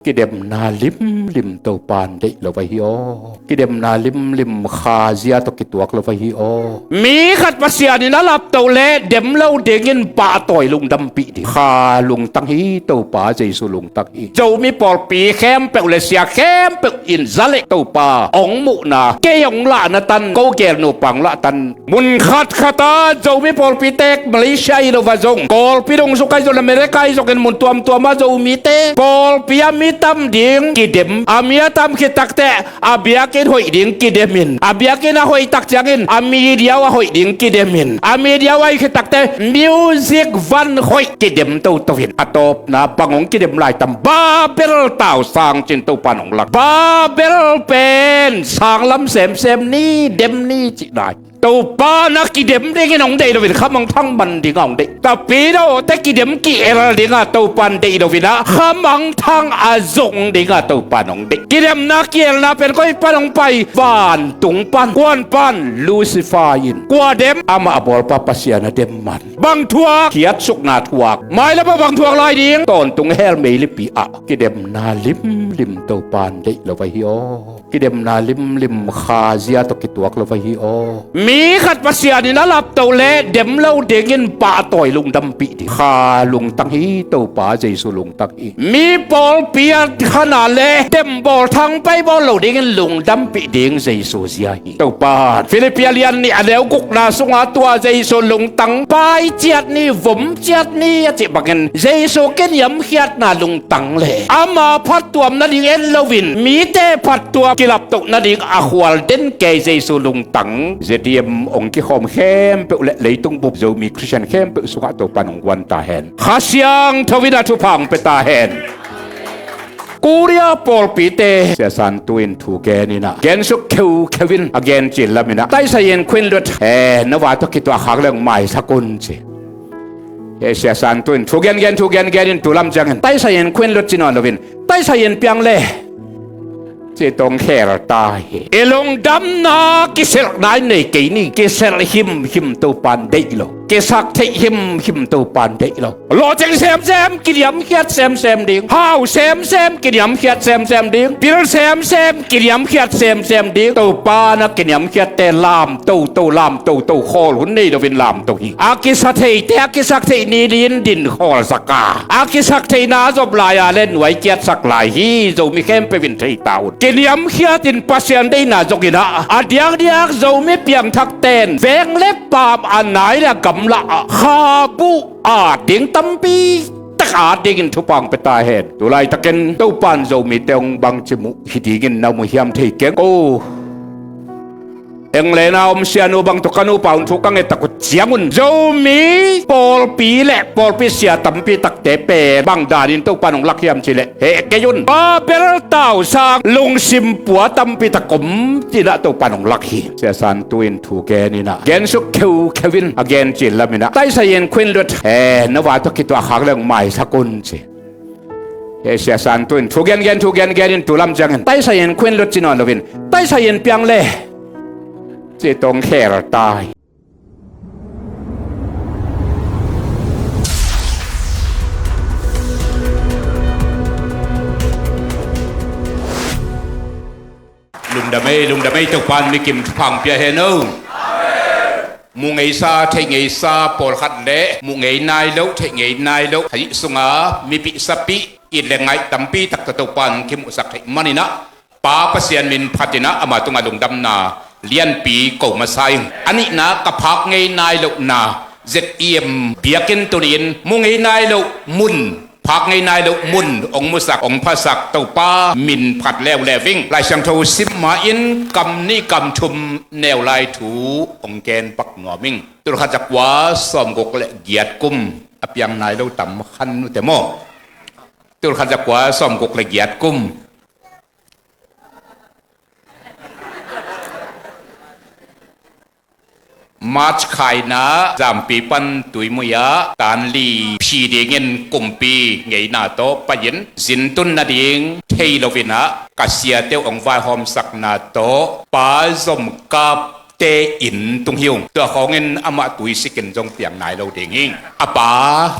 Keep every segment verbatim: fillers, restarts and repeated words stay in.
Kidemna limlim Topa in deih lo ahi aw. Kidemna limlim Kha zia tawh kituak lo ahi aw. Mi khat Pasian in a laptoh leh dem lo dingin pahtawi lungdampih ding. Kha lungtang hi, Topa Jesu lungtang hi. Zomi pawlpi khempeuh le sia khempeuh in za leh Topa hong muhna, kei hong lahna tan, ko gel nupa hong lah tan, mun khatkhat ah Zomi pawlpi tek Malaysia hi lo va zong, Kawlpi dong suk ahi zongin, America ahi zongin, mun tuamtuam ah Zomite pawlpi ah mi tam ding kidem, a mi a tam khit takteh a biakinn hoih ding kidemin, a biakinn a hoih tak ciangin a media uh a hoih ding kidemin, a media uh a hoih khit takteh music van hoih kidem toto in, a tawpna bang hong kidem lai tam? Babel tau sang cin Topa in hong lak. Babel pen sanglam semsem ni, dem ni cih lai. Topa in a kidem dingin hong deih lo in, khamangthang man dingin hong deih. Tapidaw te kidem ki-el dingin Topa in deih lo in ah, khamangthang a zong dingin Topa in hong deih. Kidemna ki-elna pen koi pan hong pai? Vantung pan, kuan pan? Lucifer in. Kua dem? Amah a bawlpa Pasian a dem man. Bang thuak? Khiatsukna thuak. Mailam ah bang thuak lai ding? Tawntung hell meilipi ah. Kidemna limlim Topa in deih lo ahi aw. Kidemna limlim Kha zia tawh kituak lo ahi aw. Mi khat Pasian in a laptoh leh dem lo dingin pahtawi lungdampih ding. Kha lungtang hi, Topa Jesu lungtang hi. Mi pawlpi a khan a leh dem bawl thang pai bawl lo dingin lungdampih ding Jesu zia hi. Topa in Philippi a lian nih a neu gukna sungah tua Jesu lungtang pai ciat ni, vom ciat ni a cih bangin Jesu kiniamkhiatna lungtang leh ama phattuam nading en loin mite phattuam kilaptoh nading a khual den kei Jesu lungtang, Z D M hong kikhawm khempeuh le leitung bup Zomi Khristian khempeuh sungah Topa in hong guan ta hen. Kha Siangtho in a thupha hong pia ta hen. Korea pawlpite, Sia San Tu in thu gen in ah, gensuk kheukheu in a gen cil lam in ah, Taisai in Queen Lut, eh, no va tawh kituak khak leng maisak un ci. Eh, Sia San Tu in thu gengen, thu gengen in tu lam ciangin Taisai in Queen Lut ci nawn loin, Taisai in piang le ci tawh hong khel ta hi. I lungdamna kiselhna in nei kei ni. Kiselh himhim Topa in deih lo. Kisak theih himhim Topa in deih lo. Lawhcing semsem kiniamkhiat semsem ding. Hau semsem kiniamkhiat semsem ding. Pil semsem kiniamkhiat semsem ding. Topa in a kiniamkhiatte lam toto, lam toto, khawl hun nei loin lam to hi. A kisa theite a kisak theih ni-in din khawlsak a, a kisak theihna a zop lai-a le nuai kiatsak lai hi. Zomi khempeuh in thei ta un. Kiniamkhiat in Pasian deihna zong in ah, a diakdiak Zomi piangthakte in veng le paam a nai le a gamla ah khabu at ding, tampi tak at dingin thupha hong pia ta hen. Tu laitakin Topa in Zomite hong bangci muh hi dingin na mu hiam thei keng ko. England a om sianu bang tawh ka nupa un thu ka ngettak uh ciangun, Zomi pawlpi le pawlpi sia tampi takte pen bang danin Topa in hong lak hiam cih leh, heh kei un. Babel tau sang lungsim pua tampi tak om ci-in ah Topa in hong lak hi. Sia San Tu in thu gen in ah, gensuk kheukheu in a gen cil lam in ah, Taisai in Queen Lut, eh, no va tawh kituak khak leng maisak un ci. Eh, Sia San Tu in thu gengen, thu gengen in tu lam ciangin Taisai in Queen Lut ci nawn loin, Taisai in piang le ci tawh hong khel ta hi. Lungdam ei, lungdam ei, Topa in mi kim thupha hong pia hen o. Mu ngeisa, thei ngeisa pawlkhat le mu ngei nai lo, thei ngei nai lo, kha sungah mipih sapih it le ngaih tampi tak tawh Topa in kimuhsak theih manin ah, Pa Pasian min phatin ah ama tungah lungdamna lianpi ko masa ing. A nihna, ka phak ngei nai lohna, Z E M biakinn tuni-in mu ngei nai loh mun, phak ngei nai loh mun hong musak, hong phasak Topa min phat leuleu ing. Lai Siangtho sim ma-in kam nih kam thum neu lai thu hong gen pak nuam ing. Tulkhat zakua sawmguk le giat kum a piang nai lo tam kha uh teh maw. Tulkhat zakua sawmguk le giat kum. March khaina Zampi pan Tuimui ah tan li phi dingin kumpi ngeina tawh pai-in zintun nading thei loin ah ka siate uh hong vaihawmsakna tawh Pa Zomkap te inn tung hi ung. Tua khawngin amah tuisikin zong piang nai lo ding hi. A pa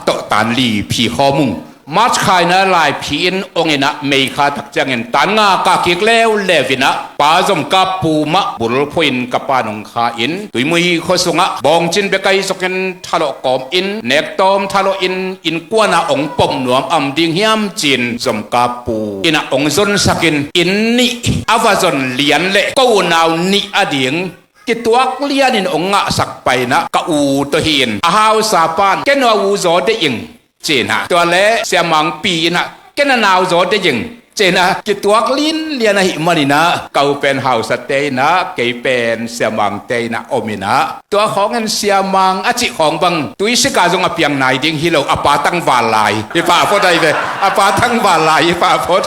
tawh tan li phi khawm ung. March kha in ah laiphi in ong in ah, May kha tak ciangin tan nga kah kik leuleu in ah, Pa Zomkap Pu mah bulphuh in ka pa nong kha in, Tuimui khua sungah bawngcin bek ahi zongin thalawh kawm in, nektawm thalawh in, innkuan ah ong pom nuam am ding hiam ci-in Zomkap Pu in ah ong zonsak in, inn nih a va zon lian leh ko unau nih ading kituak lianin ong ngahsak pai in ah, ka u tawh hi in, a hausa pan, "Ken a u zaw deih ing," ci-in ah. Tua leh Sia Mangpi in ah, "Ken a nau zaw deih ing," ci-in ah, kituak linlian ahih manin ah, ka u pen hausate in ah, kei pen Sia Mangte in ah om in ah, tua khawngin Sia Mang a cih khawng bang tuisik ah zong a piang nai ding hi lo, a pa tangval lai hi pah phot ahi ve. A pa tangval lai hi pah phot.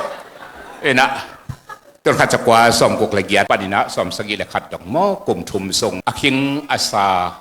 In ah, tul khat za kua sawmguk le giat panin ah sawmsagih le khat dong maw, kum thum sung a khing a sa,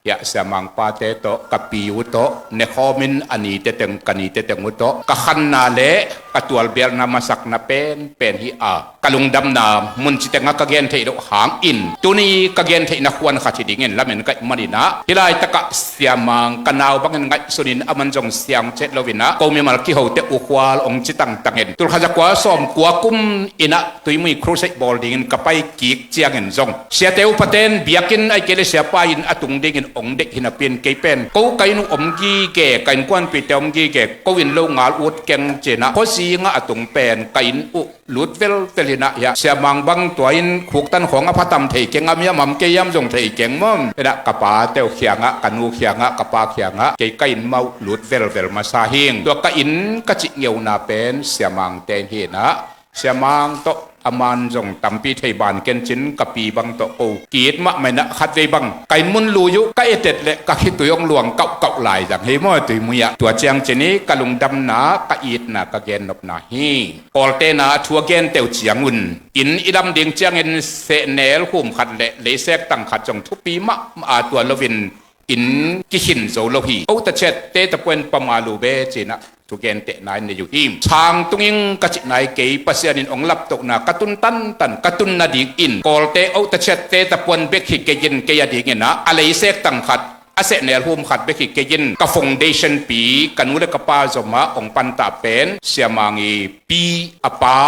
hiah Sia Mang pate tawh, ka pi uh tawh, nekhawmin a nite teng, ka nite teng uh tawh ka khanna le ka tualbialna masakna penpen hi a, ka lungdamna mun citengah ka gen theih loh hangin, tuni ka gen theihna khuan khat hi dingin lamen ka hih manin ah, hih laitakah Sia Mang ka nau bangin ngaihsunin, aman zong siang cet lo in ah, ko mimal kihote uh khual ong ci tangtangin, tul khat za kua sawmkua kum in ah Tuimui crusade bawl dingin ka pai kik ciangin zong, siate upaten biakinn ahih kei leh siapa inn a tung dingin ong deih hi napi-in, kei pen ko ka inn uh om gige, ka innkuanpihte om gige, ko inn lo ngal ut keng ci-in ah, khuazingah a tung pen ka inn uh lut velvel in ah, hiah Sia Mang bang tua inn khuktan khawng a pha tam thei keng, a mi a mam kei hiam zong thei keng maw. In ah ka pate uh kiangah, ka nu kiangah, ka pa kiangah, kei ka inn mah uh lut velvel masa hing. Tua ka inn ka cih ngeuna pen Sia Mangte hi in ah, Sia Mang tawh aman zong tampi thei ban ken ci-in, ka pi bang tawh ko ki-it mahmah in ah, khatvei bang ka inn mun lui uh ka et et leh ka khitui ong luang kauhkauh lai zang hi maw, Tuimui ah. Tua ciang ci-in ka lungdamna, ka itna, ka gennopna hi. Kawlte'n ah thu a gente uh ciangun, inn i lam ding ciangin sehnel hum khat le leisek tang khat zong thupi mahmah a, tua loin inn kikhin zo lo hi. Ota Chet te tapuan pamalu be ci-in ah thugentehna in nei uh hi. Chang tung ing ka cih nai kei, Pasian in ong laptohna ka tun tantan, ka tun nadingin, Kawlte Ota Chet te tapuan bek hi kei in, kei a dingin ah a leisek tang khat, a sehnel hum khat bek hi kei in, ka foundation pi, ka nu le ka pa zom ah ong pantah pen Sia Mang i pi, a pa,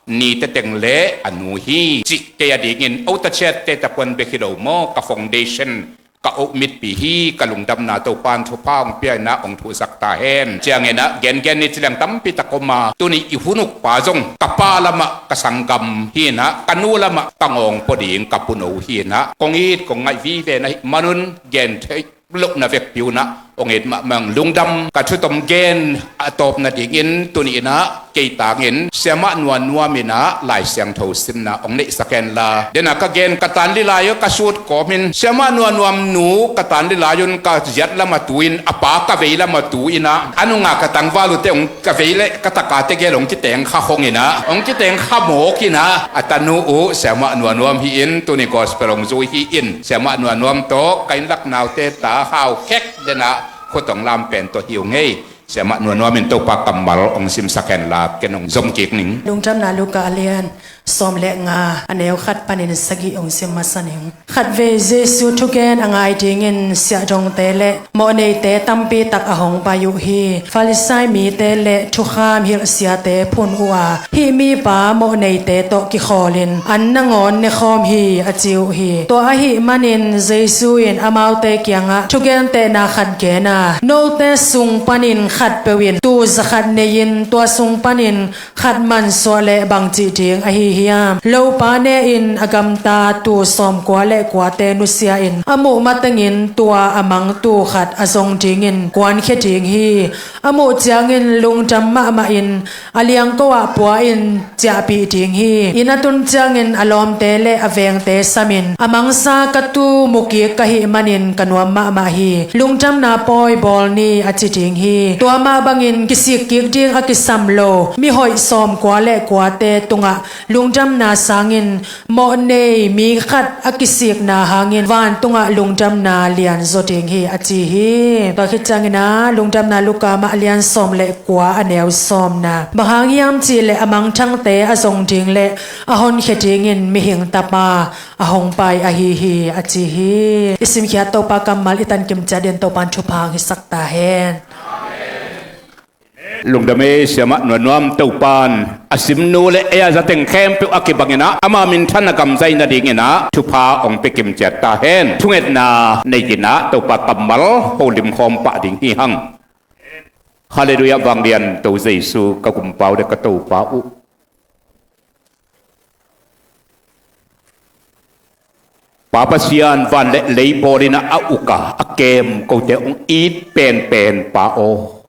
nite teng le a nu hi. Cih kei a dingin Ota Chet te tapuan bek hi lo maw, ka foundation, ka omitpi hi. Ka lungdamna Topa'n thupha ong pia in ah ong thuhsak ta hen. Ciangin ah gengen ni ci leng tampi tak om a, tuni i hun ukpa zong ka pa lamah ka sanggam hi in ah, ka nu lamah ka ngawngpaw ding ka puno hi in ah, kong it kong ngaih vive na hih manun gen theih lohna vekpi un ah ong it mahmah ing. Lungdam. Ka thutom gen a tawp nadingin tuni in ah kei tangin Siamah Nuam Nuam in ah Lai Siangtho simna ong neihsak hen la, den ah ka gen ka tan lilai uh ka sut kawmin, Siamah Nuam Nuam nu ka tan lilai un ka ziat lam a tu in, a pa ka vei lam a tu in ah, a nungah ka tangval uhte ong ka vei leh ka takate gel ong kiteng kha khong in ah, ong kiteng kha mawk in ah, a tanu uh Siamah Nuam Nuam hi in, tuni gospel ong zui hi in, Siamah Nuam Nuam tawh ka innlak naute ta hau khek den ah khut ong lam pen tawh hi ung ei. Siamah Nuam Nuam in Topa kammal ong simsak hen la, ken ong zom kik ning. Lungdamna Luka a lian sawm le nga, a neu khat panin sagih ong sim masa ning. Khatvei Jesu thugen a ngai dingin siahdongte le mawhneite tampi tak a hong pai uh hi. Farisai mite le thukham hilhsiate phun uh a, hih mipa mawhneite tawh kikhawlin an nangawn nekhawm hi, a ci uh hi. Tua ahih manin Jesu in amaute kiangah thugentehna khat gen a, note sung panin khatpeuh in tuu zakhat nei-in, tua sung panin khat mansuah leh bangci ding ahi hiam? Lopa ne-in a gamta tuu sawmkua le kuate nusia-in a muh matengin tua a mang tuu khat a zong dingin kuankhia ding hi. A muh ciangin lungdam mahmahin a liangko ah pua-in ciahpih ding hi. Inn a tun ciangin a lawmte le a vengte samin, a mangsa ka tuu mukik ka hih manin ka nuam mahmah hi. Lungdamna pawi bawl ni, a ci ding hi. Tua mah bangin kisikkik ding a kisam lo mihoih sawmkua le kuate tungah lungdamna sangin mawhnei mi khat a kisikna hangin vantungah lungdamna lianzaw ding hi, a ci hi. Tua khit ciangin ah Lungdamna Luka mah a lian sawm le kua, a neu sawmna. Bang hang hiam cihleh a mangthangte a zong ding le a honkhia dingin mihing tapa a hong pai ahi hi, a ci hi. I simkhiat Topa kammal i tankim ciat dingin Topa'n thupha hong hisak ta hen. Lungdam ei, siamah nuamnuam. Topan a simnu le ei a zateng khempeuh a kibanginah ama minthan a gamzai nadinginah thupha hong pia kimciat ta hen. Thungetna nei inah Topa kammal holimkhawm pah ding hi hang. Halleluiah, vanglian To Jesu, ka Gumpau le ka Topa uh. Pa Pasian, van le lei bawlin a uk a, a kem kote hong it penpen Pa aw.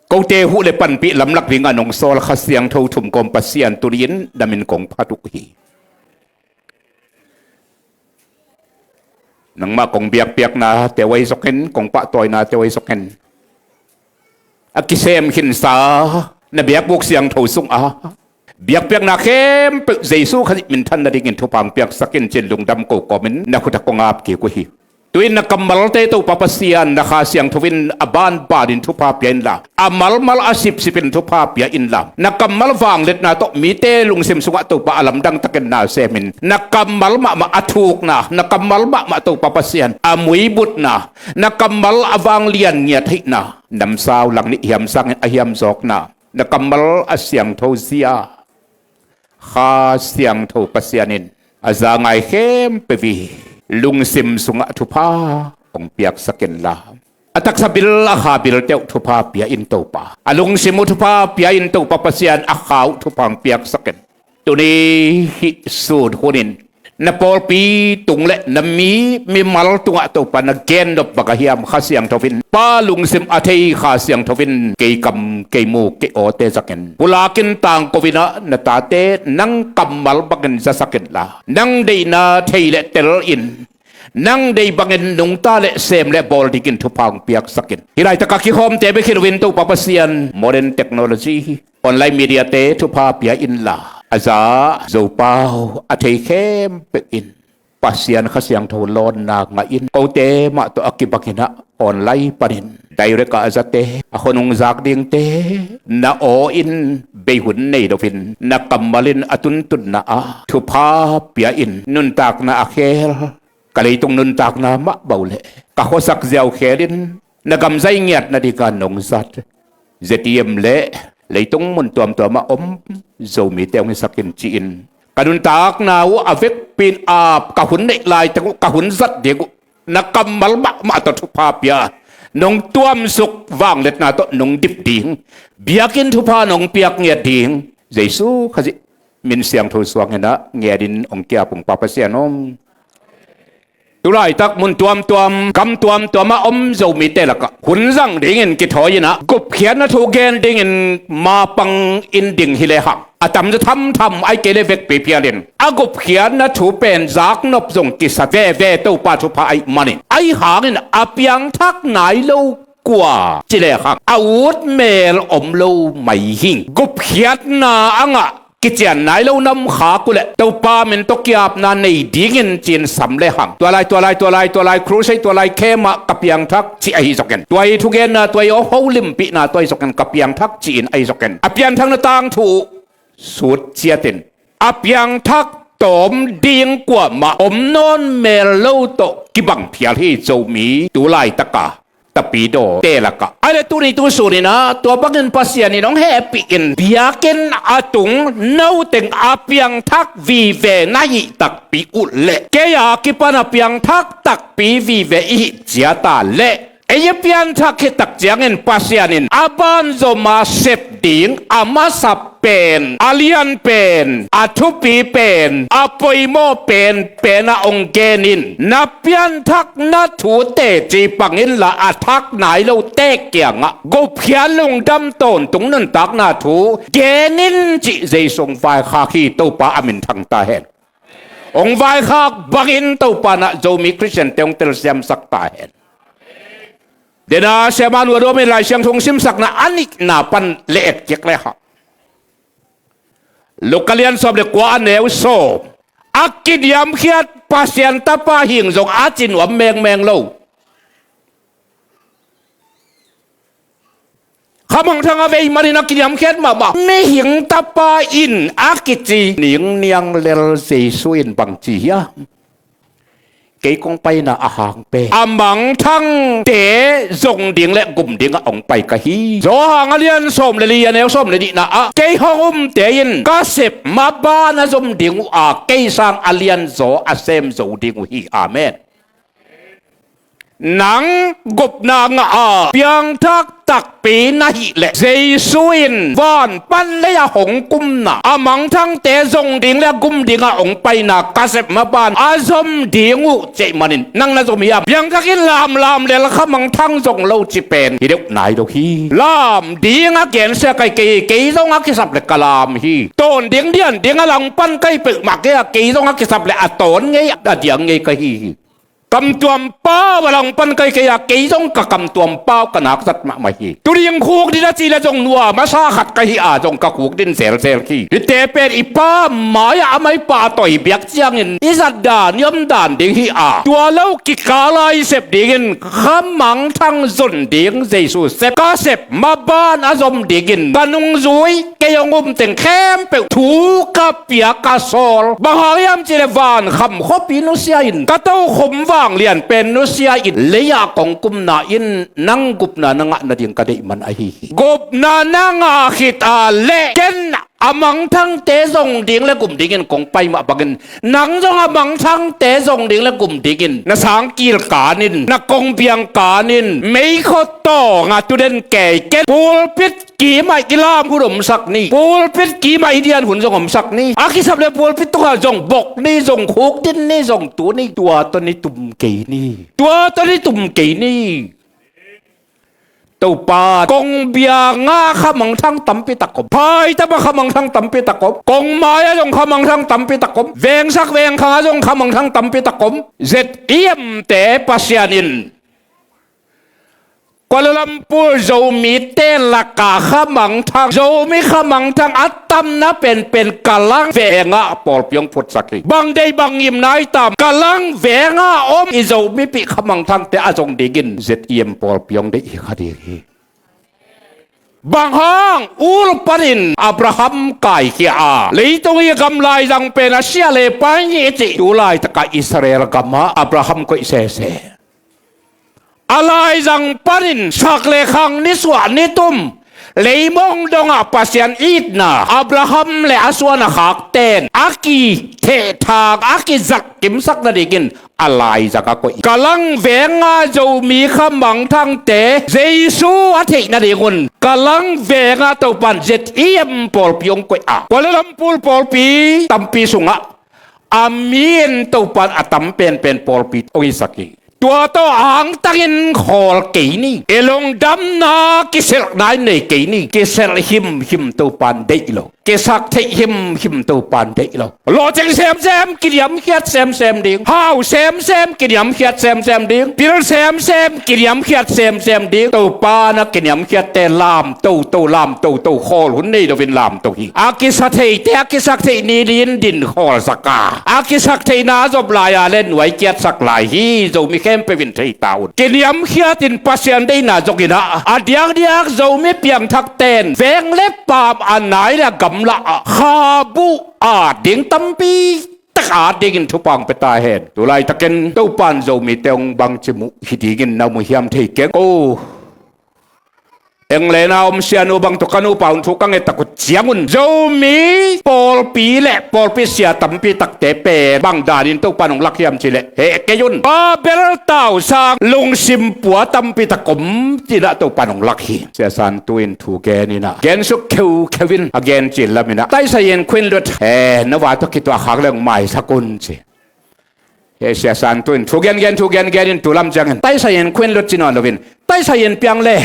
Kote huh le panpih lamlak dingah nong sawl Kha Siangtho thumkawm Pasian, tuni-in na min kong phat uh hi. Nangmah kong biakpiakna teuai zokin, kong pahtawina teuai zokin, a kisem khinsa na biakbuk siangtho sungah biakpiakna khempeuh Jesu Khazih minthan nadingin thupha hong piaksak in, ci-in lungdam ko kawmin na khut ah kong ap kik uh hi. Tu-in na kammalte Topa Pasian, na Kha Siangtho in a banbanin thupha pia inla, a malmal a sipsipin thupha pia inla, na kammal vangliatna tawh mite lungsim sungah Topa a lamdang takin na semin, na kammal mahmah a thukna, na kammal mahmah Topa Pasian a muibutna, na kammal a vanglian ngiat theihna, namsau lang nih hiam sangin a hiam zawkna, na kammal a siangtho zia Kha Siangtho Pasian in a za ngai khempeuh i lungsim sungah thupha hong piaksak inla, a taksa bil a kha bil teuh thupha pia in Topa, a lungsim uh thupha pia in Topa Pasian, a kha uh thupha hong piaksak in. Tuni hih sun hunin na pawlpi tung le na mi mimal tungah Topa na gennop bang a hiam Kha Siangtho in, Pa lungsim a thei Kha Siangtho in kei kam, kei mu, kei awte zakin pulakin tangko inah na tate nang kammal bangin zasak inla, nang deihna thei le tel in, nang deih bangin nungta le sem le bawl dingin thupha hong piaksak in. Hih laitakah kikhawmte bek hi loin Topa Pasian, modern technology, online mediate thupha pia inla, a za Zopau a thei khempeuh in Pasian Kha Siangtho lawnna ngah in, kote mah tawh a kibanginah online panin direct ah a zate, a khonung zak dingte na aw in bei hun nei loin na kammal in a tuntunna ah thupha pia in. Nuntakna a khel, ka leitung nuntakna mah bau leh ka khuasak ziau khelin na gamzai ngiat nadinga nong zat Z T M le leitung mun tuamtuam a om Zomite hong hisak in, ci-in ka nuntakna uh a vekpi in ap, ka hun neih laiteng uh, ka hun zat ding uh na kammal mahmah tawh thupha pia, nong tuamsuk vangliatna tawh nong dip ding, biakinn thupha nong piak ngiat ding Jesu Khazih min siangtho suang inah ngenin hong ki-ap ung Pa Pasian aw. Tu laitak mun tuamtuam, gam tuamtuam a om Zomite lakah hun zang dingin kithawi inah gupkhiatna thu gen dingin mapang in ding hi lehang, a tamzaw thamtham ai kei le vekpi phialin a gupkhiatna thu pen zaknop zong kisa veve Topa thupha aih manin, aih hangin a piangthak nai lo kua ci lehang a ut mel om lo mai hing. Gupkhiatna a ngah kician nai lo na om khak uh leh Topa min tawh ki-apna nei dingin ci-in sam lehang, tua lai, tua lai, tua lai, tua lai crusade, tua lai camp ah ka piangthak cih ahi zokin, tua i thugenna, tua i aw holimpihna, tua ahi zokin ka piangthak ci-in ahi zokin a pianthakna tangthu uh sut ciatin, a piangthak tawm ding kuamah om nawn mel lo tawh kibang phial hi Zomi tu laitaka tapidawte lakah. Ai le tuni tu suninah tua bangin Pasian in hong hehpih in biakinn a tung noteng a piangthak vive na hih takpi uh leh, kei a kipan a piangthak takpi vive i hih ciata leh, ei a pianthak hih tak ciangin Pasian in a banzom a sep ding a masa pen, a lian pen, a thupi pen, a poimawh pen pen a hong genin, na pianthakna thu teci pang inla a thak nai lote kiangah gupkhiat lungdam tawntung nuntakna thu genin cih Jesu hong vaikhak hi. Topa a min thang ta hen. Hong vaikhak bangin Topa nah Zomi Khristiante hong telsiamsak ta hen. Dena siamah nuaduamin Lai Siangtho hong simsakna a nihna pan le et kik lehang, Luka lian sawm le kua a neu sawm, a kiniamkhiat Pasian Tapa hing zong a ci nuam mengmeng lo. Khamangthang a vei manin a kiniamkhiat mahmah mihing Tapa in a kici ningniang lel Jesu in bangci hiam? kei kong paina a hang pen a mangthangte zong ding le gum dingah hong pai ka hi. Johan a lian sawm le li, a neu sawm le nihna ah, kei hong umte in ka sep maban a zom ding uh a, kei sang a lianzaw a sem zo ding uh hi. Amen. Nang gupna ngah a piangthak takpi na hih leh, Jesu in van pan lei-a hong kumna a mangthangte zong ding le gum dingah hong paina ka sep maban a zom ding uh cih manin nang na zom hiam? Piangthak in lamlam lel kha mangthang zong lo ci pen hi deuh nai lo hi. Lam ding a gensia kai kei, kei zong a kisap le ka lam hi. Tawn ding dian ding a langpan kai peuhmah kei a, kei zong a kisap le a tawn ngei a diang ngei ka hi hi. Kamtuam pau a langpan kai kei a, kei zong ka kamtuam pau ka nakzat mahmah hi. Tuding khuk din a ci le zong nuam a sa khat ka hi a, zong ka khuk din zelzel hi. Hihte pen i Pa mai-ah a maipa a tawi biak ciangin i zat dan i om dan ding hi a, tua lo kikal a i sep dingin khamangthang zon ding Jesu sep, ka sep maban a zom dingin ka nungzui, kei hong um teng khempeuh thu ka pia ka sawl. Bang hang hiam cih leh vankham khuapi nusia in, ka tokhom vanglian pen nusia in, lei-ah kong kumna in nang gupna na ngah nading ka deih man ahi hi. Gupna na ngah khit a leh ken a mangthangte zong ding le gum dingin kong pai mah bangin nang zong a mangthangte zong ding le gum dingin na sangkil kanin, na kongbiang kanin, meikhu tawng a tuden kei ken, pulpit kimah i lam hun omsak ni, pulpit kimah i dian hun zong omsak ni, a kisap le pulpit tungah zong bok ni, zong khuk din ni, zong tu ni, tua tawh ni tum kei ni, tua tawh ni tum kei ni. Topa, kongbiang ah khamangthang tampi tak om, phaitap ah khamangthang tampi tak om, kong mai-ah zong khamangthang tampi tak om, vengsak vengkhang ah zong khamangthang tampi tak om. Zet i emte Pasian in Kuala Lumpur Zomite lakah khamangthang, Zomi khamangthang a tamna penpen Kalang vengah pawlpi hong phutsak hi. Bang deih bang ngimna i tam, Kalang vengah om i Zomipih khamangthangte a zong dingin Zet i em pawlpi hong deih hi kha ding hi. Bang hang? Ul panin Abraham kaikhia a, leitung i gam laizang pen a sia le pai ni i cih tu laitakah Israel gamah Abraham koih sese. A laizang panin sak le khang, nisuah nitum, leimong dongah Pasian itna, Abraham le a suan a khakten a kithehthang, a kizat kimsak nadingin a laizang a koih. Kalang venga Zomi khamangthangte Jesu a theih nadingun Kalang venga Topan Zet i em pawlpi hong koih a, Kuala Lumpur pawlpi tampi sungah a mi in Topan a tam penpen pawlpi hong hisak hi. Tua tawh angtangin khawl kei ni. I lungdamna kiselhna in nei kei ni. Kiselh himhim Topan deih lo. Kisak theih himhim Topan deih lo. Lawhcing semsem kiniamkhiat semsem ding. Hau semsem kiniamkhiat semsem ding. Pil semsem kiniamkhiat semsem ding. Topa na kiniamkhiatte lam toto, lam toto, khawl hun nei loin lam to hi. A kisa theite a kisak theih ni-in din khawlsak a, a kisak theihna a zop lai-a le nuai kiatsak lai hi. Zomi khempeuh in thei ta un. Kiniamkhiatin Pasian deihna zongin ah, a diakdiak Zomi piangthakten veng le paam a nai le a gamla ah khabu at ding tampi tak at dingin thupha hong pia ta hen. Tu laitakin Topan Zomite hong bangci muh hi dingin na muh hiam thei keng ko. England a om sianu bang tawh ka nupa un thu ka ngettak uh ciangun Zomi pawlpi le pawlpi sia tampi takte pen bang danin Topan hong lak hiam cih leh heh kei un. Babel tau sang lungsim pua tampi tak om cih ah Topan hong lak hi. Sia Santu in thu gen in ah, gen suk kheukheu in a gen cil lam in ah, taisai in khuin lut, eh, na va tawh kituah khak leng maisak un ci. He Sia Santu in thu gengen, thu gengen in tu lam ciangin taisai in khuin lut ci nawn loin taisai in piang le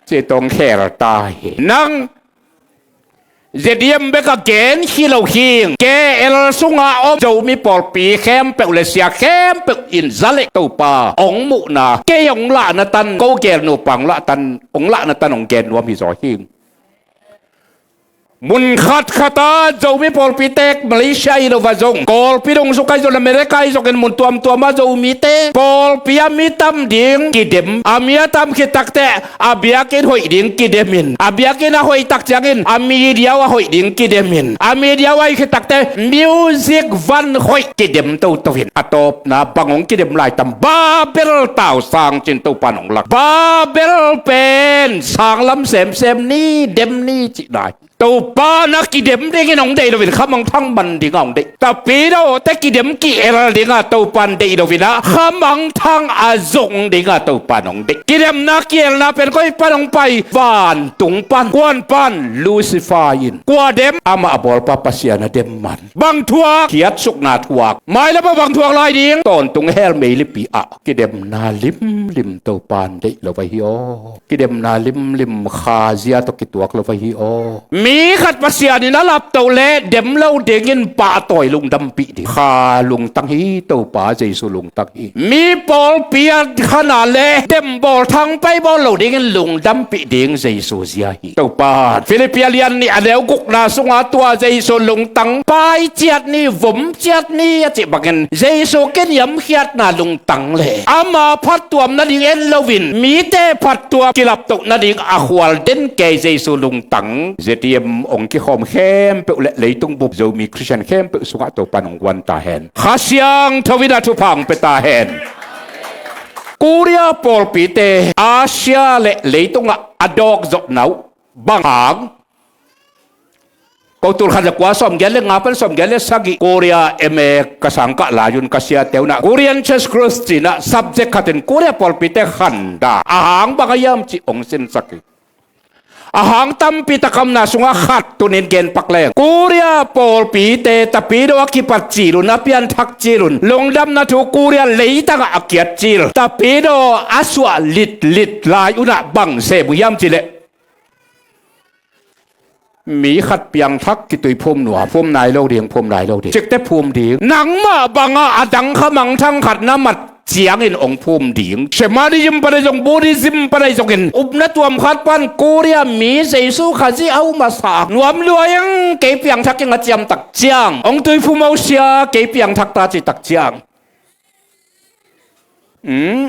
ci tong khel ta hi. Nang Zediem bek a gen hi lo hing, K L sunga om Zomi pawlpi khempeuh le sia khempeuh in za le Topa hong muhna, kei hong lahna tan, ko gel nupa hong lah tan, hong lahna tan hong gen nuam hi zaw hing. Mun khatkhat ah Zomi pawlpi tek Malaysia hi lo va zong, Kawlpi dong suk ahi zong, America ahi zongin mun tuamtuam ah Zomite pawlpi a mi tam ding kidem, a mi a tam khit takte a biakinn hoih ding kidemin, a biakinn a hoih tak ciangin a media uh a hoih ding kidemin, a media uh a hoih khit takte music van hoih kidem toto in, a tawpna bang hong kidem lai tam? Babel tau sang cin Topan hong lak. Babel pen sanglam semsem ni, dem ni cihna hi. Topa na kidem dingin hong deih loin khamangthang man dinga hong deih. Tapidaw te kidem ki-el dinga Topan deih loin ah, khamangthang a zong dinga Topan hong deih. Kidemna ki-elna pen koi pan hong pai? Vantung pan, kuan pan? Lucifer in. Kua dem? Amah a bawlpa Pasian a dem man. Bang thuak? Khiatsukna thuak. Mailam ah bang thuak lai ding? Tawntung hell meilipi ah. Kidemna limlim Topan deih lo ahi aw. Kidemna limlim Kha zia tawh kituak lo ahi aw. Mi khat Pasian in a laptoh leh dem lo dingin pahtawi lungdampih ding. Kha lungtang hi, Topa Jesu lungtang hi. Mi pawlpi a khana leh dem bawl, thangpai bawl lo dingin lungdampih ding Jesu zia hi. Topa Philippi a lian nih a neu gukna sungah tua Jesu lungtang, pai ciat ni, vom ciat ni a cih bangin Jesu kiniamkhiatna lungtang leh ama phattuam nading en loin mite phattuam kilaptoh nading a khual den kei Jesu lungtang. ZTM hong kikhawm khempeuh leh leitung bup Zomi Khristian khempeuh sungah Topan hong guan ta hen. Kha Siangtho in a thupha hong pia ta hen. Korea pawlpite Asia leh leitungah a dawkzawhna uh bang hang? Ko tul khat le kua sawmgiat le nga pan sawmgiat le sagih Korea M A ka sangkah lai un ka siate un ah Korean Church Growth ci-in ah subject khatin Korea pawlpite khanda a hang bang a hiam cih hong sinsak hi. A hang tampi tak a omna sungah khat tunin genpak leng, Korea pawlpite tapidaw a kipat cil un, a pianthak cil un, lungdamna thu Korea leitangah a kiat cil, tapidaw a suah litlit lai un ah bang sem uh hiam cih leh, mi khat piangthak kituiphum nuam, phum nai lo ding, phum nai lo ding. Cikte phum ding. Nangmah bangah a dang khamangthang khat na mat ciangin hong phum ding. Shamanism pan ahi zong, Buddhism pan ahi zongin, upna tuam khat pan Korea mi Jesu Khazih a um a sa, nuam lua ing, kei piangthak ing a ciam tak ciang, hong tuiphum o sia, kei piangthak ta cih tak ciang, hmm,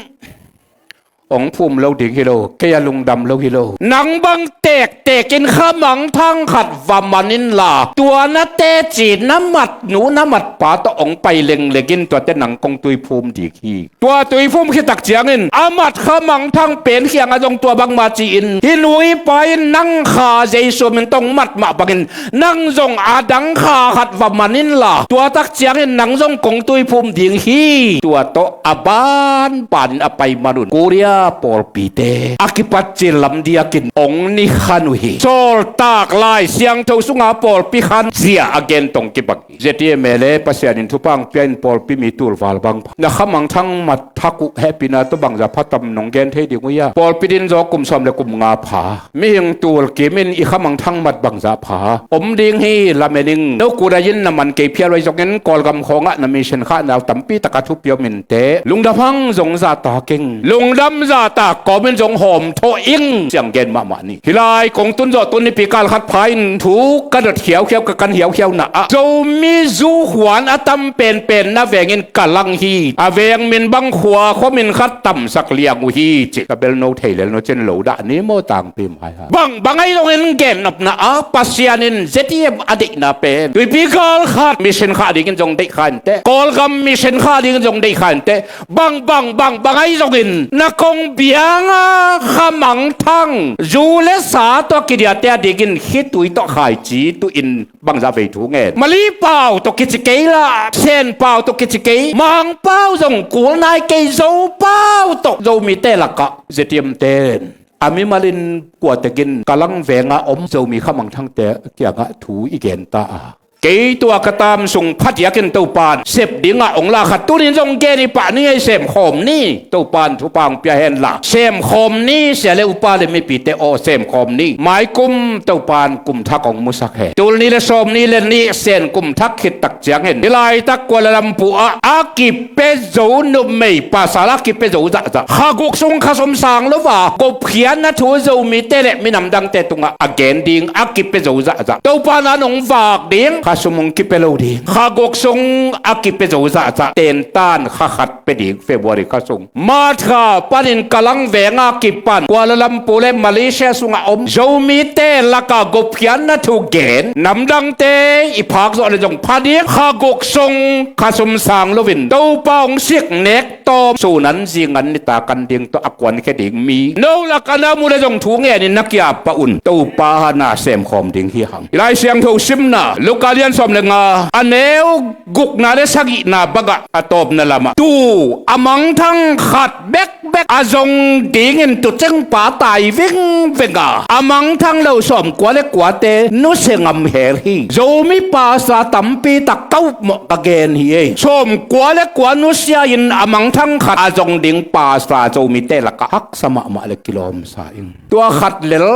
hong phum lo ding hi lo, kei a lungdam lo hi lo. Nang bang tektek in khamangthang khat va man inla, tua na teci, na matnu na matpa tawh hong pai lengleng in, tuate nang kong tuiphum ding hi. Tua tuiphum khit tak ciangin a mat khamangthang pen kiangah zong tua bangmah ci-in, hih nu hih pa in nang Kha Jesu min tawh hong mat mah bangin, nang zong a dang kha khat va man inla, tua tak ciangin nang zong kong tuiphum ding hi. Tua tawh a banbanin a pai man un, Korea pawlpite a kipat cil lam diakin hong ni khan uh hi. Sawltak Lai Siangtho sunga pawlpi khan zia a gen tawh kibang hi. ZTM le Pasian in thupha hong pia in, pawlpi mi tul val bang pha. Na khamangthang mat thak uh hehpihna tawh bangzah pha tam nong gen thei ding uh hiam? Pawlpi din zaw kum sawm le kum nga pha. Mihing tul kim in i khamangthang mat bangzah pha om ding hi, lamen ing. No kudai in na man kei phial uh ahi zongin, Kawlgam khawngah na mission khahna uh tampi tak a thupi om inteh. Lungdam hang zong zahtak ing. Lungdam zahtak kawmin zong hawmthawh ing, ciang gen mahmah ni. Hih lai kong tun zawh tun nipi kal khat pha in thu ka dot khiauhiau, ka kan hiauhiau na ah, Zomi zu huan a tam penpen na vengin ka lang hi. A veng min bang, khua khua min khat tamsak liang uh hi, ci. Ka bel no thei lel no cin lo dah ni maw, tangpi mai ha. Bang bang ahi zongin gennopna ah Pasian in ZTM a deihna pen, tuipi kal khat mission khah dingin zong deih kha inteh, Kawlgam mission khah dingin zong deih kha inteh. Bang bang bang bang ahi zongin na kong bianga khamangthang zu le sa tawh kidiate a dingin khitui tawh khaici tuh in bangzah vei thu ngen. Mali pau tawh kici kei la, Sen pau tawh kici kei, Mang pau zong kul nai kei, Zo pau tawh Zomite lakah ZTM ten a mimalin kuatekin ka lang venga om Zomi khamangthangte kiangah thu i gen ta a, Kei tua ka tam sung phadiakin Topan sep dingah ong la khat tunin zong gen i pah ni ngei, semkhawm ni. Topan thupha ong pia henla semkhawm ni, sia le upa le mipite aw, semkhawm ni. Maikum Topan kum thak ong musak hen. Tul ni le sawm ni le ni Sen kum thak khit tak ciangin i laitak Kuala Lumpur ah a kipia zo, numei pasal a kipia zo zahzah, kha guk sung kha sum sang lo va gupkhiatna thu Zomite le minam dangte tungah a gen ding a kipia zo zahzah, Topan an ong vak ding, kha sum ong kipia lo ding, kha guk sung a kipia zo zahzah, tentan kha khat pia ding February kha sung. March kha panin Kallang veng a kipan Kuala Lumpur le Malaysia sungah om Zomite lakah gupkhiatna thu gen, namdangte i phak zawh le zong pha ding, kha guk sung kha sum sang loin Topa ong sik nek tawm, sun an zing an nitak an ding tawh a kuankhia ding mi no lakah na mu le zong thu ngenin na kiap pah un. Topa hana semkhawm ding hi hang. I Lai Siangtho simna Luka lian sawm le nga, a neu gukna le sagihna bangah a tawpna lamah, tu a mangthang khat bekbek a zong dingin tuucing pa tai vingveng a, a mangthang lo sawmkua le kuate nusia ngam hel hi. Zomi pastor tampi tak ka upmawh ka gen hi ei. Sawmkua le kua nusia-in a mangthang khat a zong ding pastor Zomite lakah haksa mahmah le kilawmsa ing. Tua khat lel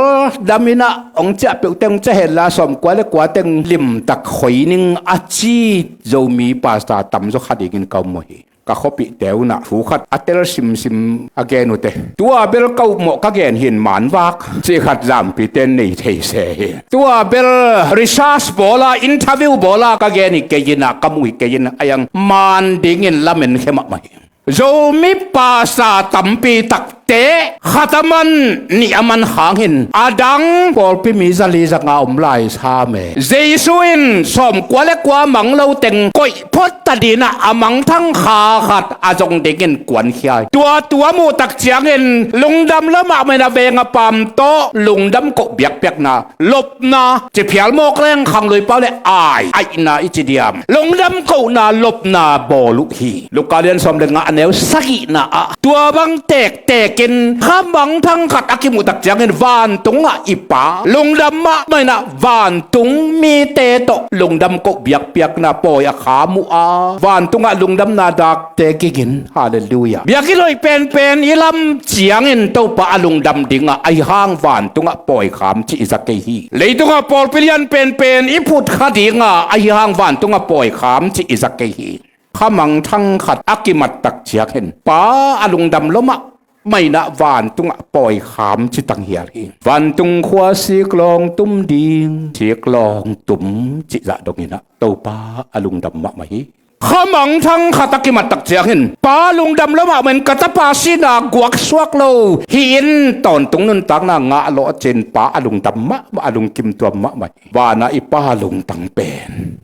damin ah ong ciah peuh teng cia henla sawmkua le kua teng limtak khoi ning a ci Zomi pastor tamzaw kha dingin ka upmawh hi. Ka khuapihte un ah thu khat a tel simsim a gen uh teh, tua bel ka upmawh ka gen hi in, manvak cih khat zampite in nei thei se hi. Tua bel research bawl a, interview bawl a ka gen hi kei in ah, ka muh hi kei in ah, a iang man dingin lamenkhia mahmah hi. Zomi pastor tampi takte khat a man, nih a man hangin a dang pawlpi mi zali zanga om lai sam e. Jesu in sawmkua le kua mang lo teng koih phot ta dingin ah a mangthang kha khat a zong dingin kuankhia hi. Tua thu a muh tak ciangin lungdam lua mahmah in a veng a pam tawh lungdam koh biakpiakna, lopna, ciphial mawk leng khangluipa le ai, aihna i ci diam, lungdam kohna, lopna bawl uh hi. Luka lian sawm le nga a neu sagihna ah tua bang tektekin kha mangthang khat a kimuh tak ciangin vantungah i Pa lungdam mahmah in ah vantung mite tawh lungdam koh biakpiakna pawi a kham uh a, vantungah lungdamna dakte ging in. Halleluiah. Biakinn hoih penpen i lam ciangin Topa a lungdam dingah ahi hang vantungah pawi kham cih i za kei hi. Leitungah pawlpi lian penpen i phutkha dingah ahi hang vantungah pawi kham cih i za kei hi. Kha mangthang khat a kimat tak ciangin Pa a lungdam lua mahmah in ah vantungah pawi kham ci tanghial hi. Vantung khua siklawng tum ding, siklawng tum cih zah dongin ah Topa a lungdam mahmah hi. Kha mangthang khat a kimat tak ciangin Pa lungdam lua mahmah in ka tapa sihna guaksuak lo hi in, tawntung nuntakna ngah lawh cin Pa a lungdam mahmah, a lungkim tuam mahmah hi. Vanah i Pa lungtang pen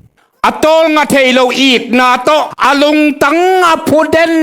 a tawlnga thei lo itna tawh a lungtang a phu den,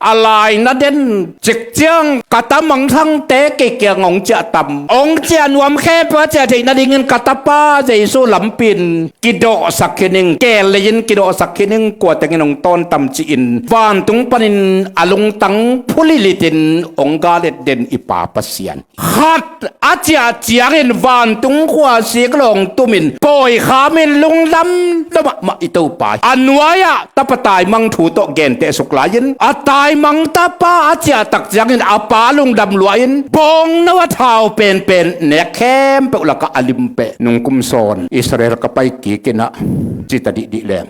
a laina den. Cikciang ka ta mangthangte kei kiang ong ciah tam, ong ciah nuam khempeuh a ciah theih nadingin ka tapa Jesu lampi in kidawhsak khin ing, keel lei in kidawhsak khin ing, kua tengin ong tawn tam ci-in vantung panin a lungtang phu lilitin ong gal et den i Pa Pasian. Khat a ciah ciangin vantung khua siklawng tumin pawi khamin lungdam lua mahmah i Topa hi. A nuai-ah tapa taimang thu tawh genteh suk lai-in a taimang tapa a ciah tak ciangin a pa lungdam lua-in bawngno a thau penpen nek khempeuh lakah a lim peh. Nungkum sawn Israel ka pai kik in ah cita dihdih leng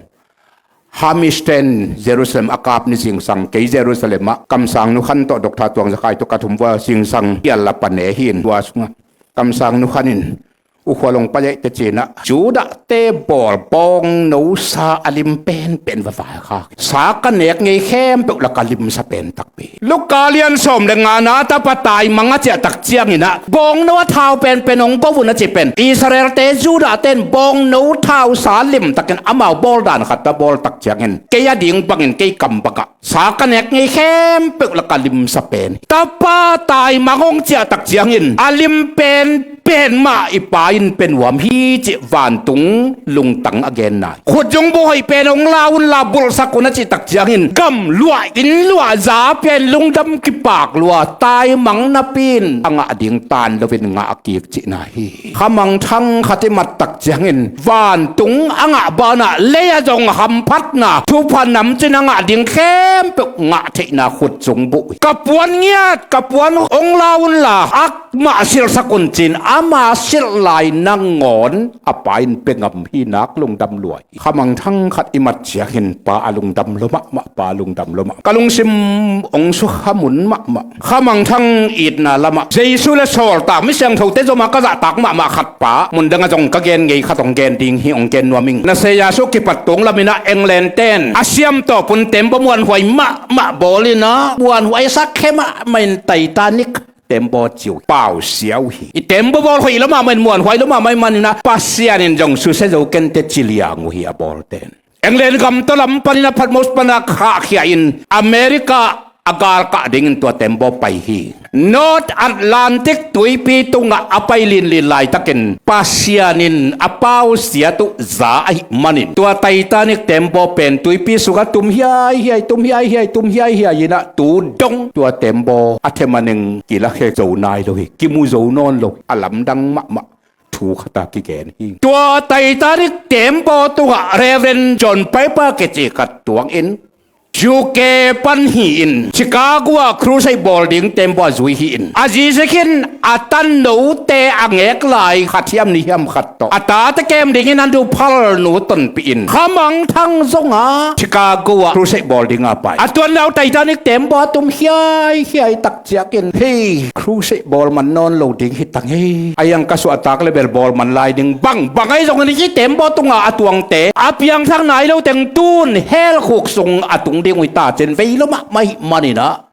Hamish ten Jerusalem a kap ni zingsang kei Jerusalem ah kamsang nukhan tawh Doctor Tuang Za Khai tawh ka thum vua zingsang kial la pane hi in, tua sungah kamsang nukhan in U Khua Long pai aih teh ci-in ah Judah te bawl bawngno sa a lim penpen va vaikhak. Sa ka nek ngei khempeuh lakah limsa pen takpi. Luka lian sawm le ngana tapa taimang a ciah tak ciangin ah bawngno a thau penpen ong ko un a ci pen Israel te Judah ten bawngno thau sa limtakin amau bawl dan khat a bawl tak ciangin kei a ding bangin kei kam bangah sa ka nek ngei khempeuh lakah limsa pen. Tapa taimang ong ciah tak ciangin a lim pen pen mah i Pa in pe nuam hi cih vantung lungtang a genna hi. Khutzung buh hoih pen hong la unla bulhsak un a cih tak ciangin gam luah, inn luah, za pia in lungdam kipak lua, taimang napi in a ngah ding tan loin ngah kik cihna hi. Khamangthang khat i mat tak ciangin vantung a ngah banah lei ah zong hamphatna, thupha namcin a ngah ding khempeuh ngah theihna khutzung buh hi. Ka puan ngiat, ka puan hong la unla, ak mah silhsak un cin ama silh lai nangawn a Pa in pe ngam hi nak lungdam lua hi. Khamangthang khat i mat ciangin Pa a lungdam lua mahmah, Pa a lungdam lua mah. Ka lungsim hong sukham un mahmah. Khamangthang itna lamah Jesu le sawltak mi siangthote zomah ka zahtak mahmah khat pa, mundang ah zong ka gen ngei khat hong gen ding hi, hong gen nuam ing. Na Saya Su kipat tung lamin ah England ten a siam tawp un tembaw muanhuai mahmah bawl in ah, muanhuai sak khe mahmah in Titanic tembaw ci uh hi, pausia uh hi. I tembaw bawl hoih lua mahmah in, muanhuai lua mahmah ahih manin ah Pasian in zong susia zo kei inteh ci liang uh hi a bawlte in. England gam tawh lam panin ah Patmos pan ah khahkhia in America a galkah dingin tua tembaw pai hi. North Atlantic tuipi tungah a pai linlin laitakin Pasian in a pausiat uh za ahih manin tua Titanic tembaw pen tuipi sungah tum hiaihiai, tum hiaihiai, tum hiaihiai in ah tu dong tua tembaw a thema ning kilakhia zo nai lo hi, kimu zo nawn lo hi, a lamdang mahmah thu khat a kigen hi. Tua Titanic tembaw tungah Reverend John Piper kici khat tuangin U K pan hi-in Chicago ah crusade bawl ding tembaw a zui hi-in a zizik in a tannote a ngek lai khat hiam nih hiam khat tawh a tate kem dingin an duphal nu tonpih in khamangthang zong a Chicago ah crusade bawl ding a pai. A tuanna uh Titanic tembaw a tum hiaihiai tak ciangin, hei, crusade bawl man nawn lo ding hi tang ei. A hiang ka suahtak le bel bawl man lai ding, bang bang ahi zongin hih tembaw tungah a tuangte a piangthak nai lo teng tun hell khuk sung a tung ding uh hi ta cin vei lua mahmah ahih manin ah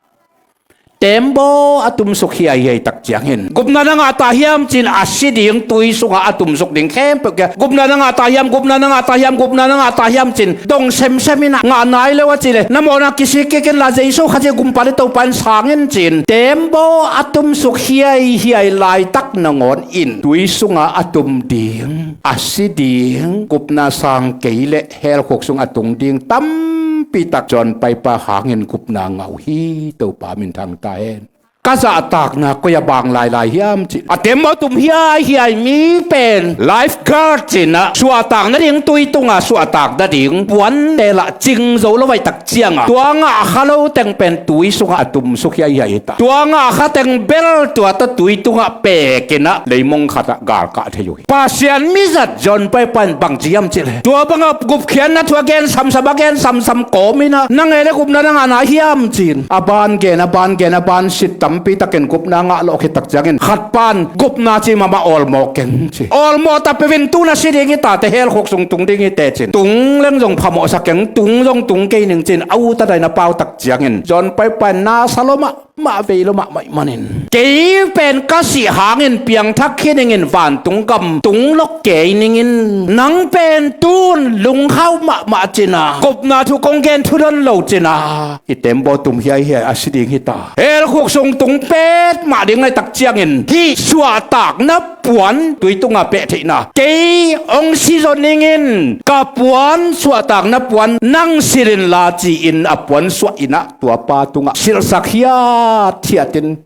tembaw a tumsuk hiaihiai tak ciangin gupna na ngah ta hiam cin a si ding, tui sungah a tumsuk ding khempeuh kia gupna na ngah ta hiam, gupna na ngah ta hiam, gupna na ngah ta hiam cin dong semsem in ah ngah nai lo a cih leh na mawhna kisik kik inla Jesu Khazih gumpa le Topa in sang in cin tembaw a tumsuk hiaihiai laitak nangawn in tui sungah a tum ding, a si ding, gupna sang kei leh hell khuk sung a tung ding tampi tak John Piper hangin gupna ngah uh hi. Topa minthang ta hen. Ka zahtakna koi a bang lailai hiam cih a tembaw tum hiaihiai mi pen lifeguard ci-in ah suahtak nading tui tungah suahtak nading puante lah cing zo lo ahih tak ciangah tua ngah kha lo teng pen tui sungah a tumsuk hiaihiai hi ta. Tua ngah kha teng bel tua tawh tui tungah pekin ah leimong khat ah galkah thei uh hi. Pasian mizat John Piper in bang ci hiam cih leh tua bangah gupkhiatna thu a gen samsam, a gen samsam kawmin ah na ngei le gupna na ngah nai hiam ci-in a ban gen, a ban gen, a ban sit tampi takin gupna ngah lawh khit tak ciangin khat pan gupna ci mahmah awlmawh keng ci. Awlmawh ta peuh in tu na si ding hi ta teh, hell khuk sung tung ding hi teh ci-in tung leng zong phamawhsak keng, tung zong tung kei ning ci-in a ut a daina pau tak ciangin John Piper in na sa lua mah mah vei lua mahmah ahih manin kei pen ka sih hangin piangthak khin ning in vantung gam tung lawh kei ning in nang pen tun lungkhauh mahmah ci-in ah gupna thu kong gen thudon lo ci-in ah hih tembaw tum hiaihiai a si ding hi ta. Hell khuk sung tung petmah ding ahih tak ciangin hih suahtakna puan tui tungah peh theihna kei hong si zaw ning in ka puan, suahtakna puan nang silh inla ci-in a puan suah in ah tua pa tungah silhsak hiathiat in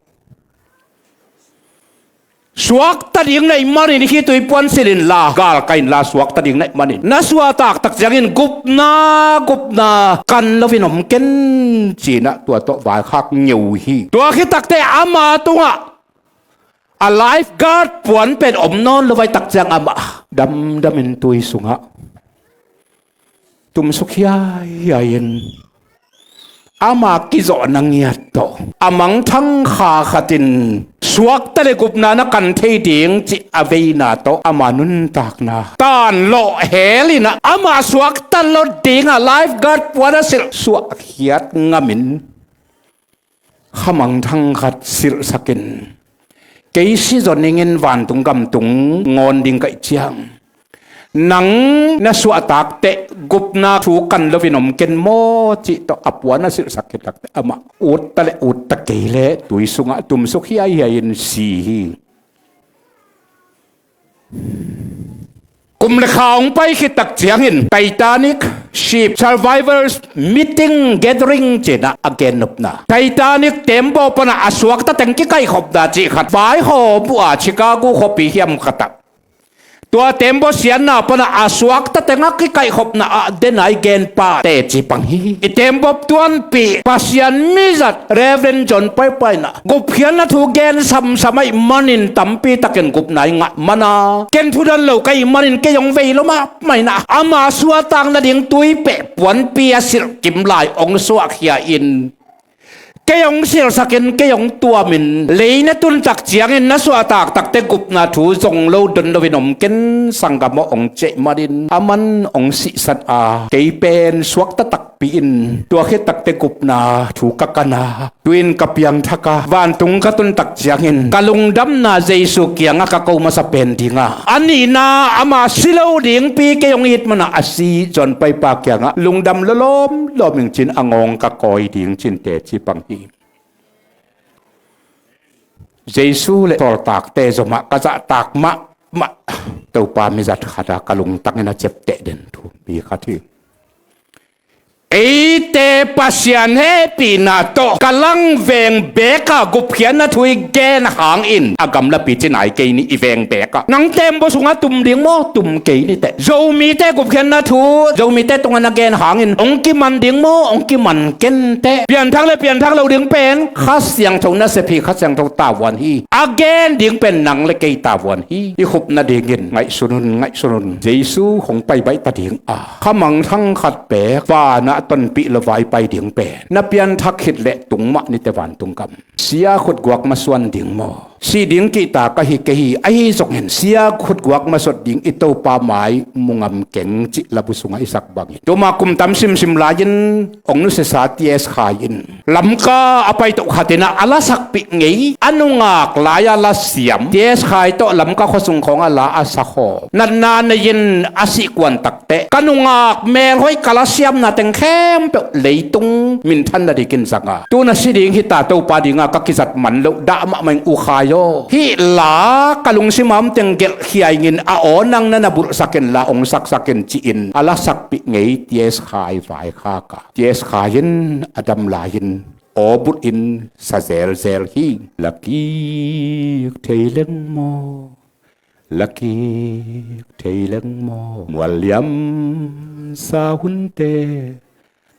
suakta ding na hih manin hih tui puan silh inla, galkah inla suakta ding na hih manin na suahtak tak ciangin gupna, gupna kan loin om ken ci-in ah tua tawh vaikhak ngeu hi. Tua khit tak teh ama tungah a lifeguard puan pen om nawn lo ahih tak ciang amah damdamin tui sungah tumsuk hiaihiai in ama kizawhna ngiat tawh a mangthang kha khat in suakta le gupna na kan thei ding cih a veina tawh ama nuntakna tanlawh hel in ah ama suakta lo ding a lifeguard puan a silh suahkhiat ngamin khamangthang khat silhsak in kei si zaw ning in vantung gam tung ngawn ding ka hih ciang nang na suahtak teh gupna thu kan loin om ken maw cih tawh a puan a silhsak khit tak teh amah ut ta le ut ta kei leh tui sungah tumsuk hiaihiai in si hi. Kum le kha hong pai khit tak ciangin Titanic ship survivors meeting gathering ci-in ah a gennopna, Titanic tembaw panah a suakta teng kikaihkhopna cih khat vaihawm uh a, Chicago khuapi hiam khatah tua tembaw siatna panah a suakta teng a kikaihkhopna ah den a i genpa teci pang hi. I tembaw tuanpih Pasian mizat Reverend John Piper in ah gupkhiatna thu gen samsam ahih manin tampi takin gupna i ngah man a, ken thu don lo ka hih manin kei hong vei lua mahmah in ah, ama suahtak nading tuipeh puanpi a silh kim lai hong suahkhia in, kei hong silhsak in, kei hong tuam in, lei na tun tak ciangin na suahtak takte gupna thu zong lo don loin om ken sanggam aw, hong ci ahih manin aman hong sihsan a, kei pen suakta takpi in tua khit takte gupna thu ka kan a, tu-in ka piangthak a, vantung ka tun tak ciangin ka lungdamna Jesu kiangah ka ko masa pen ding a, a nihna ama si lo dingpi kei hong it man a, a si John Piper kiangah lungdam lua lawmlawm ing ci-in a ngawng ka kawi ding ci-in teci pang hi. Jesu le sawltakte zomah ka zahtak mahmah Topa mizat khat a ka lungtangin a ciapteh den thu mi khat hi. Eite Pasian hehpihna tawh ka lang veng beek a gupkhiatna thu i gen hangin a gamlapi ci nai kei ni, i veng beek a. Nang tembaw sungah tum ding maw? Tum kei ni teh. Zomite gupkhiatna thu Zomite tungah na gen hangin hong kiman ding maw? Hong kiman ken teh. Pianthak le pianthak lo ding pen Kha Siangtho nasep hi, Kha Siangtho tavuan hi. A gen ding pen nang le kei tavuan hi. I khupna dingin ngaihsun un, ngaihsun un. Jesu hong pai baih ta ding a, khamangthang khat beek vanah tonpih lo vai pai ding pen na pianthak khit leh tung mah ni teh vantung gam. Sia khutguak masuan ding maw? Si ding kihta ka hi kei hi, ahi zongin sia khutguak masuat ding i Topa mai mu ngam keng cih labu sungah i sak bangin, tuma kum tam simsim lai-in hong nusiasa T S Khai in Lamka a paito khat in ah a lasakpih ngei, a nungak lai-a lasiam T S Khai tawh Lamka khuasung khawngah la a sakhawm, natna nei-in a sihkuan takteh ka nungak melhoih ka lasiamna teng khempeuh leitung minthan nadingin zang a, tu-in a si ding hi ta, Topa dinga ka kizat man loh dah mahmah ing U Khai aw. Hih la ka lungsim a om teng gelhkhia ingin, a aw nang na na bulhsak inla hong saksak in ci-in a lasakpih ngei T S Khai vaikhak a, T S Khai in a dam lai-in aw bulhin sa zelzel hi. Lakik thei leng maw? Lakik thei leng maw? Mualliam sa hunte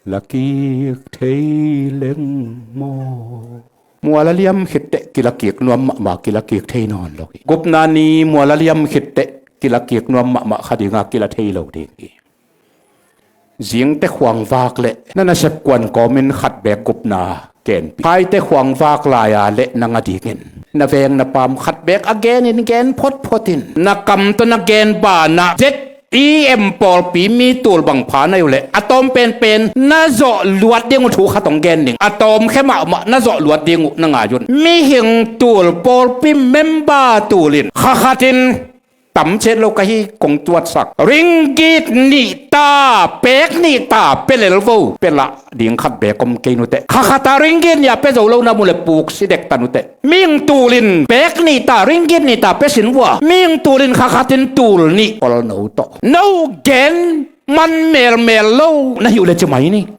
lakik thei leng maw? Mual a liam khitteh kilakik nuam mahmah, kilakik thei nawn lo hi. Gupna ni mual a liam khitteh kilakik nuam mahmah kha dinga kila thei lo ding hi. Zingte khuangvak le na nasep kuan kawmin khat beek gupna kenpih. Phaite khuangvak lai-a le nang a dingin na veng na paam khat beek a genin gen photphot in. Na kam tawh na gen banah Z E M pawlpi mi tul bang pha na hi uh leh a tawm penpen na zawh luat ding uh thu khat hong gen ning. A tawmkhe mahmah na zawh luat ding uh na ngai un. Mihing tul, pawlpi member tul in kha khatin tam ciat lo ka hi kong tuatsak. Ringgit nih ta, pek nih ta pia lel vo, pia lah ding khat beek om kei nuteh. Kha khata ringgit nih a pia zo lo na mu le puk si dek ta nuteh. Mihing tul in pek nih ta, ringgit nih ta pia sin vua. Mihing tul in kha khatin tul nih ol no tawh. No gen man melmel lo na hi uh le ci mai ni.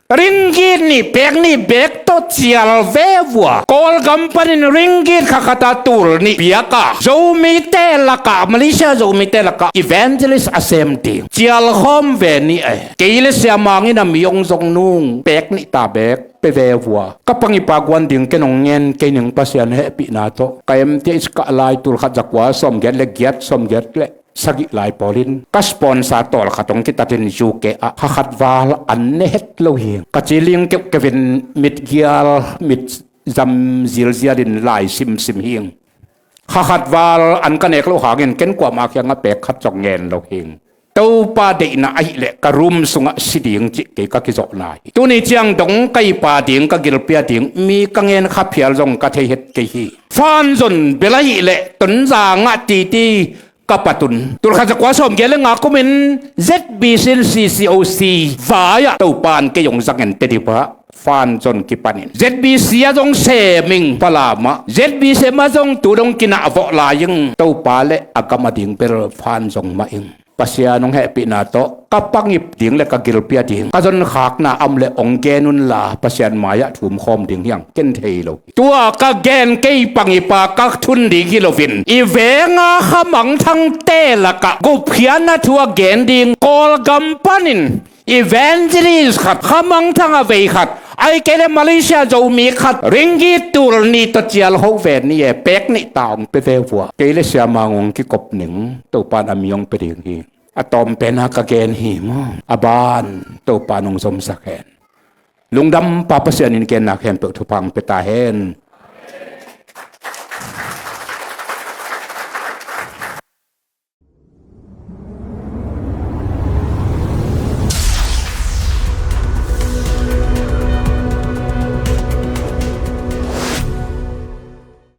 Ringgit nih pek nih beek tawh cial ve vua. Kawlgam panin ringgit kha khata tul nih piak a, Zomite lakah, Malaysia Zomite lakah evangelist a sem ding cial khawm ve ni e. Kei le Sia Mang in a mi hong zong nung, pek nih ta beek pia ve vua. Ka pangipa guan ding ken hong ngen kei ning, Pasian hehpihna tawh ka M T H kah lai tul khat za kua sawmgiat le giat, sawmgiat le sagih lai pawlin ka sponsor tawlkhat hong kitatin U K ah kha khat val an ne het lo hi. Ka ci ling keuhkeuhin mitgial, mit zam zilzialin lai simsim hi. Kha khat val an ka nek loh hangin ken kuamah kiangah pek khat zong ngen lo hi. Topa deihna ahih leh ka room sungah si ding cih kei ka kizawhna hi. Tuni ciang dong ka ipa ding, ka gilpi a ding mi ka ngen kha phial zong ka thei het kei hi. Fan zon bel ahih leh Tonzang ah titi ka pat un. Tul khat za kua sawmgiat le nga kumin Z B C in C C O C vai-ah Topa in kei hong zang en teh dipah. Fan zon kipanin Z B C ah zong sem ing, Palamah Z B C mah zong tu dong kinah vawh lai ing. Topa le a gam a ding bel fan zong mah ing. Pasian hong hehpihna tawh ka pangip ding le ka gilpi a ding ka zonkhakna a om le hong gen unla, Pasian mai-ah thum khawm ding hiang ken thei lo. Tua ka gen kei pangip a ka thun ding hi loin, i venga khamangthangte lakah gupkhiatna thu a gen ding Kawlgam panin evangelist khat, khamangthang a vei khat, ahih kei le Malaysia Zomi khat, ringgit tul nih tawh cial ho ve ni e, pek nih ta hong pia ve vua. Kei le Sia Mang hong kikop ning, Topan a mi hong pia ding hi. A tawm pena ka gen hi maw. A ban Topan hong zomsak hen. Lungdam pa, Pasian in genna khempeuh thupha hong pia ta hen.